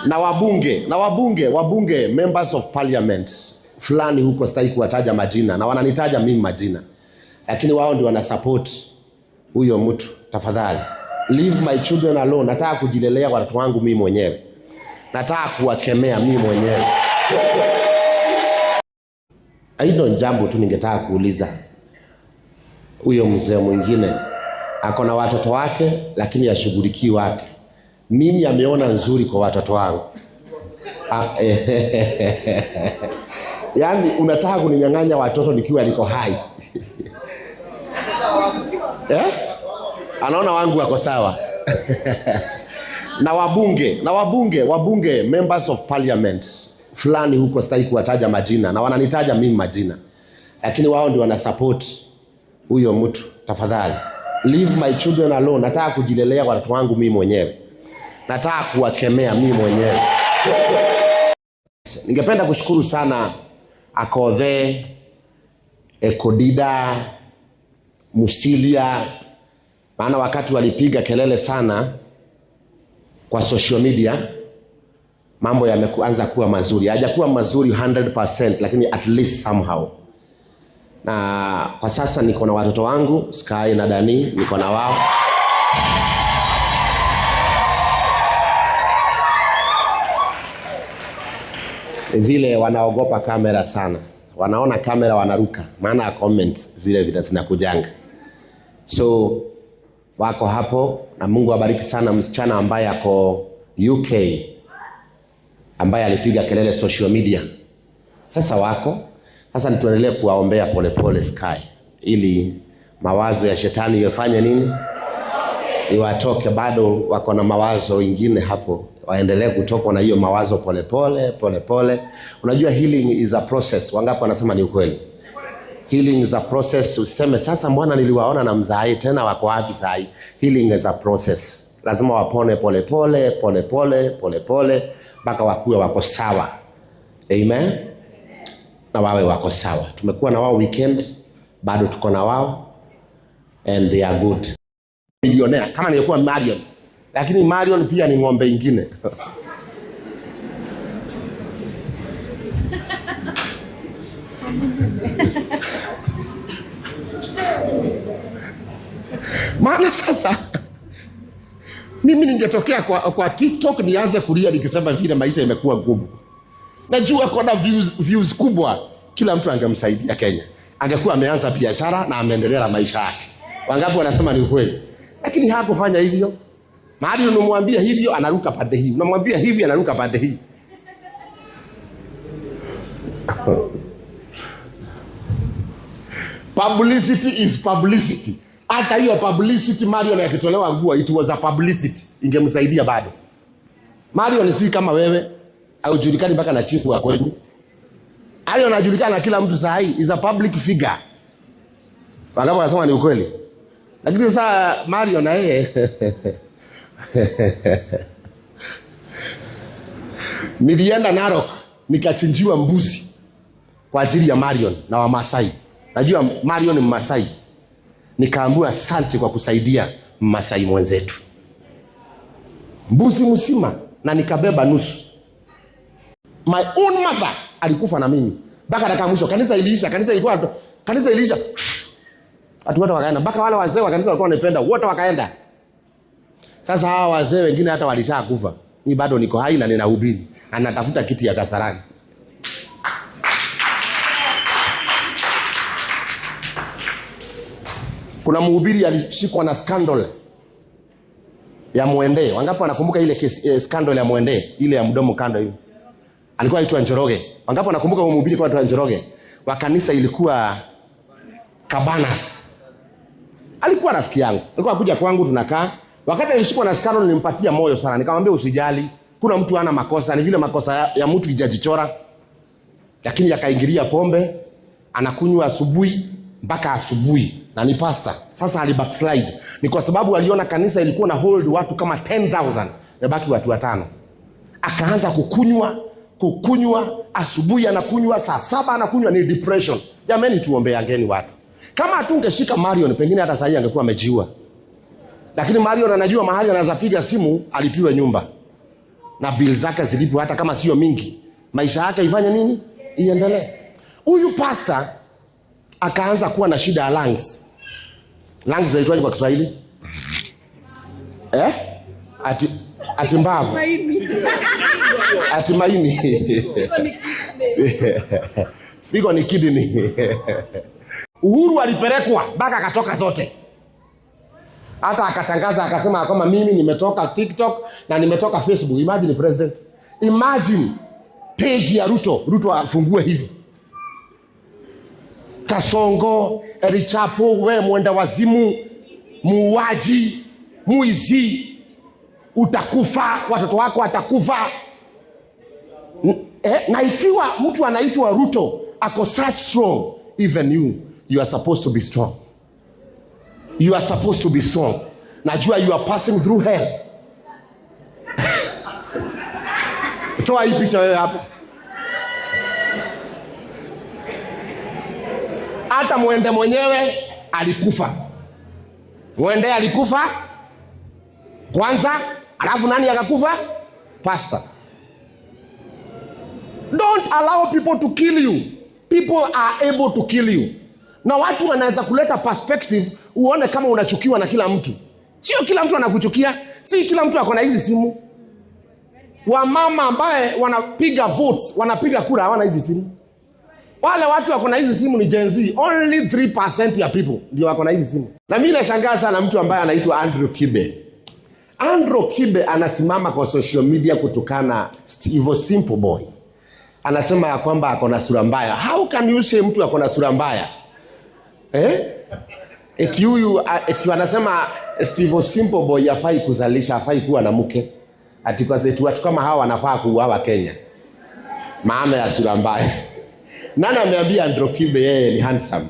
Na wabunge, na wabunge, wabunge, members of parliament fulani huko, sitaki kuwataja majina na wananitaja mimi majina, lakini wao ndio wana support huyo mtu. Tafadhali leave my children alone. Nataka kujilelea watoto wangu mimi mwenyewe, nataka kuwakemea mimi mwenyewe. Hilo jambo tu ningetaka kuuliza huyo mzee mwingine, ako na watoto wake lakini ashughulikii wake. Mimi ameona nzuri kwa watoto wangu. Ah, yaani unataka kuninyang'anya watoto nikiwa niko hai eh? Anaona wangu wako sawa. Na wabunge, na wabunge, wabunge, members of parliament fulani huko, sitaki kuwataja majina na wananitaja mimi majina, lakini wao ndio wana support huyo mtu. Tafadhali leave my children alone. Nataka kujilelea watoto wangu mimi mwenyewe, nataka kuwakemea mimi mwenyewe. Ningependa kushukuru sana Akodhe, Ekodida, Musilia, maana wakati walipiga kelele sana kwa social media mambo yameanza kuwa mazuri. Hayajakuwa mazuri 100%, lakini at least somehow. Na kwa sasa niko na watoto wangu Sky na Dani, niko na wao. Vile wanaogopa kamera sana, wanaona kamera wanaruka, maana comments zile vile zinakujanga. So wako hapo, na Mungu abariki sana msichana ambaye ako UK ambaye alipiga kelele social media. Sasa wako sasa, nituendelee kuwaombea polepole Sky, ili mawazo ya shetani yafanye nini, iwatoke. Bado wako na mawazo ingine hapo, waendelee kutokwa na hiyo mawazo polepole polepole. Unajua healing is a process. Wangapi wanasema ni ukweli? Healing is a process. Usiseme sasa mbona niliwaona na mzai tena wako wapi sahi? Healing is a process. Lazima wapone polepole polepole polepole mpaka wakuwe wako sawa. Amen. Na wawe wako sawa. Tumekuwa na wao weekend, bado tuko na wao and they are good. Millionaire kama ningekuwa Marion, lakini Marion pia ni ng'ombe ingine. Maana sasa mimi ningetokea kwa TikTok nianze kulia nikisema vile maisha imekuwa ngumu. Najua kona views kubwa, kila mtu angemsaidia Kenya. Angekuwa ameanza biashara na ameendelea na maisha yake. Wangapi wanasema ni ukweli? Lakini hakufanya hivyo. Mahali unamwambia hivyo anaruka pande hii. Unamwambia hivi anaruka pande hii. Publicity is publicity. Hata hiyo publicity Marion akitolewa nguo, it was a publicity. Ingemsaidia bado. Marion si kama wewe, haujulikani mpaka na chifu wa kwenu. Marion anajulikana na kila mtu saa hii, is a public figure. Wangapi wanasema ni ukweli? Lakini sasa Marion na yeye nilienda Narok nikachinjiwa mbuzi kwa ajili ya Marion na Wamasai. Najua Marion ni Mmasai. Nikaambiwa asante kwa kusaidia Mmasai mwenzetu. Mbuzi mzima na nikabeba nusu. My own mother alikufa na mimi. Mpaka dakika mwisho kanisa iliisha, kanisa ilikuwa, kanisa iliisha. Watu wote wakaenda. Mpaka wale wazee wa kanisa walikuwa wananipenda, wote wakaenda. Sasa hawa wazee wengine hata walishakufa. Mimi bado niko hai na ninahubiri. Na natafuta kiti ya Kasarani. Kuna mhubiri alishikwa na scandal ya Mwende. Wangapi wanakumbuka ile kesi, scandal ya Mwende, ile ya mdomo kando hiyo? Alikuwa anaitwa Njoroge. Wangapi wanakumbuka huyo mhubiri alikuwa anaitwa Njoroge? Wa kanisa ilikuwa Cabanas. Alikuwa rafiki yangu. Alikuwa anakuja kwangu tunakaa. Wakati alishikwa na scandal nilimpatia moyo sana. Nikamwambia usijali, kuna mtu hana makosa, ni vile makosa ya mtu ijajichora. Lakini akaingilia pombe, anakunywa asubuhi mpaka asubuhi, na ni pastor. Sasa ali backslide. Ni kwa sababu aliona kanisa ilikuwa na hold watu kama 10,000, yabaki watu watano. Akaanza kukunywa asubuhi anakunywa, saa 7 anakunywa, ni depression. Jamani, tuombeangeni watu. Kama hatungeshika Marion pengine hata sasa angekuwa amejiua. Lakini Marion anajua mahali anaweza piga simu alipiwe nyumba. na bill zake zilipwe, hata kama sio mingi, maisha yake ifanye nini? Iendelee. Huyu pastor akaanza kuwa na shida ya lungs. Lungs zinaitwaje kwa Kiswahili? Eh? Ati mbavu. Ati maini. Figo ni kidney. Uhuru alipelekwa mpaka akatoka zote. Hata akatangaza akasema kwamba mimi nimetoka TikTok na nimetoka Facebook. Imagine president. Imagine page ya Ruto. Ruto afungue hivi. Kasongo, Erichapo, we mwenda wazimu, muuaji, mwizi, utakufa, watoto wako watakufa. Na ikiwa mtu anaitwa Ruto ako such strong, even you are supposed to be strong. You are supposed to be strong. Najua you are passing through hell. Toa hii picha wewe hapa. Hata mwende mwenyewe alikufa. Mwende alikufa kwanza, alafu nani akakufa? Pastor. Don't allow people to kill you. People are able to kill you. Na watu wanaweza kuleta perspective uone kama unachukiwa na kila mtu. Sio kila mtu anakuchukia, si kila mtu ako na hizi simu. Wamama ambaye wanapiga votes, wanapiga kura hawana hizi simu. Wale watu wako na hizi simu ni Gen Z. Only 3% ya people ndio wako na hizi simu. Na mimi nashangaa sana mtu ambaye anaitwa Andrew Kibe. Andrew Kibe anasimama kwa social media kutukana Steve Simple Boy. Anasema ya kwamba ako na sura mbaya. How can you say mtu ako na sura mbaya? Eh? Eti huyu eti anasema Steve Simple Boy hafai kuzalisha, hafai kuwa na mke. Ati kwa sababu watu kama hawa wanafaa kuuawa Kenya. Maana ya sura mbaya. Nani ameambia Andrew Kibe yeye ni handsome?